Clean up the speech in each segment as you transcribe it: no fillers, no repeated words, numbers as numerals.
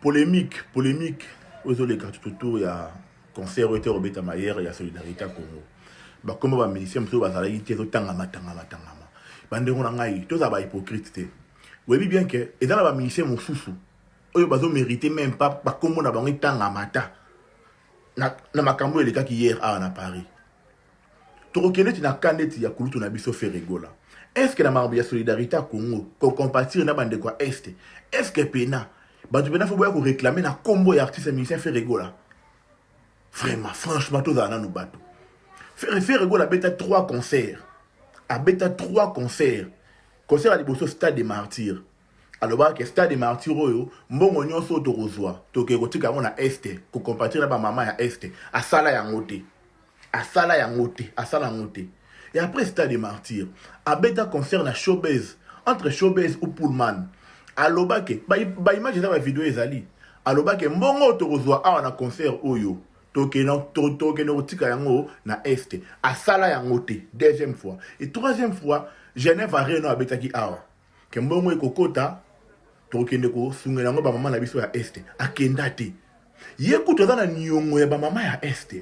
Polémique, polémique oyo ezoleka tout autour ya concert oyo ete kobetama hier ya Solidarité ya Congo. Bakoma ba musiciens mosusu bazalaki te, ezotangama tangama tangama. Bandeko na ngai, tozala ba hypocrite te. Oyebi bien ke eza na ba musiciens mosusu oyo bazo mériter même pas bakombo na bango etangama ata na makambo oyo elekaki hier awa na Paris. Tokokende neti na ka neti ya kulutu na biso Ferre Gola. Est ce que na makambo ya Solidarité ya Congo, kocompatir na bandeko ya Est, est ce que pena bato pena fo boya koréclamer na nkombo ya artiste musicien Ferre Gola? Vraiment, franchement, tozala nanu bato. Ferre Gola abeta trois concerts, abeta trois concerts. Concert ya liboso, Stade de Martyr, alobaka ke Stade de Martyr oyo, mbongo nyonso oyo tokozwa, tokee kotika yango na Est, kocompatir na bamama ya Est. Asala yango te, asala yango te, asala yango te. Et après Stade de Martyr, abeta concert na Showbase, entre Showbase ou Pullman. Alobaki, baimage eza, bavideo ezali, alobaki mbongo oyo tokozwa awa na concert oyo, tokende kotika yango na Est. Asala yango te, deuxième fois. Et troisième fois, Genève Arena, abetaki awa ke mbongo ekokota, tokokende kosungela yango bamama na biso ya Est. Akenda te. Ye kutu aza na niongo ya bamama ya Est.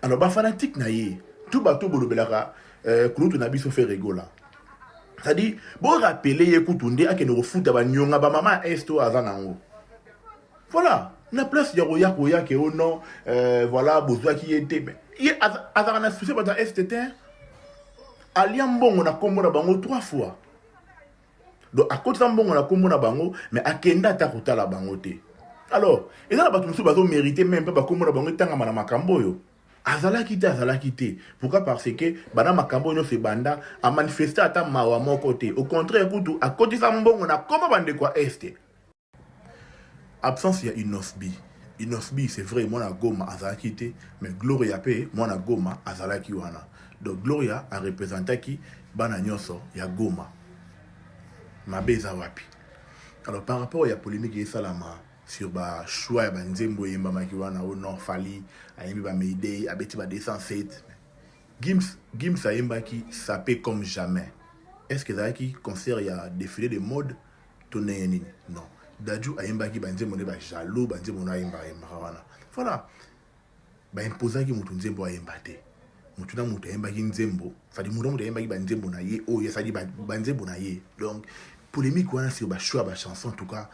Alors bafanatique na ye, tu bato bolobelaka kulutu na biso Ferre Gola, c'est-à-dire borappeler ye kutu nde akende kofuta banionga bamama ya Est oyo aza nango. Voilà, na place ya koya koya ke o non, voilà, bozwaki ye te. Mais ye azalaka na souci bato ya Est te. Alia mbongo na nkombo na bango trois fois. Donc akotisa mbongo na nkombo na bango, mais akende ata kotala bango te. Alors eza na bato mosusu bazomérite même mpe bakombo na bango etangama na makambo oyo. Azalaki te, azalaki te. Pourquoi? Parce que banda makambo nyonso ebanda, amanifeste ata mawa moko te. Au contraire kutu, akotisa mbongo na nkombo bandeko ya Est. Absence ya Innoss'B. Innoss'B, c'est vrai, mwana Goma azalaki te, mais Gloria mpe mwana Goma azalaki wana. Donc Gloria arepresentaki bana nyonso ya Goma. Mabe eza wapi? Alors, par rapport ya polémique esalama sur bachoix ya banzembo eyembamaki wana, o non, Fally ayembi ba Mayday, abeti ba 207. Gims ayembaki Sapé comme jamais. Est ce que ezalaki concert ya défilé de mode to ndenge nini? Non. Dadju ayembaki banzembo nde bajaloux, banzembo no ayembaka ayembaka wana. Voilà, baimposaki motu nzembo ayemba te. Motu na motu ayembaki nzembo, c'est-à-dire motu na motu ayembaki banzembo na ye oyo asali banzembo na ye. Donc polémique wana sur bachoix ya bachanson, en tout cas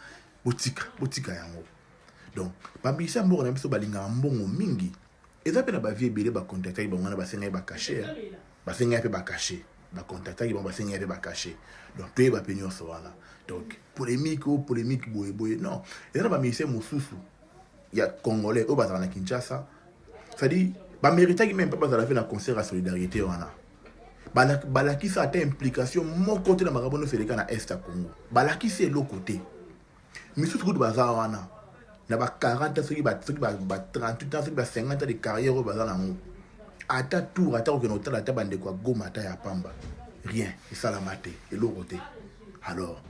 botika, botika yango. Donc bambikisa mboka na biso balingaka mbongo mingi. Eza mpe na bavie ebele bacontactaki bango wana, basengaki bacachet, basengaki mpe bacachet, bacontactaki bango, basengaki mpe bacachet. Donc toyeba mpe nyonso wana. Donc polémique oyo, polémique boye boye, non. Eza na bamusicien mosusu ya congolais oyo bazala na Kinshasa, c'est-à-dire baméritaki même mpe bazala mpe na concert ya solidarité wana. Balakisa ata implication moko te na makambo nyonso eleka na Est ya Congo. Balakisi eloko te. Misusu kutu baza wana na ba 40 ans, soki ba 38 ans, soki ba 50 ans de carrière oyo baza nango, ata tour, ata kokende kotala ata bandeko ya Goma, ata ya pamba, rien esalama te, eloko te. Alors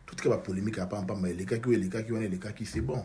totika bapolémique ya pampamba. Elekaki oyo elekaki wana, elekaki, c'est bon.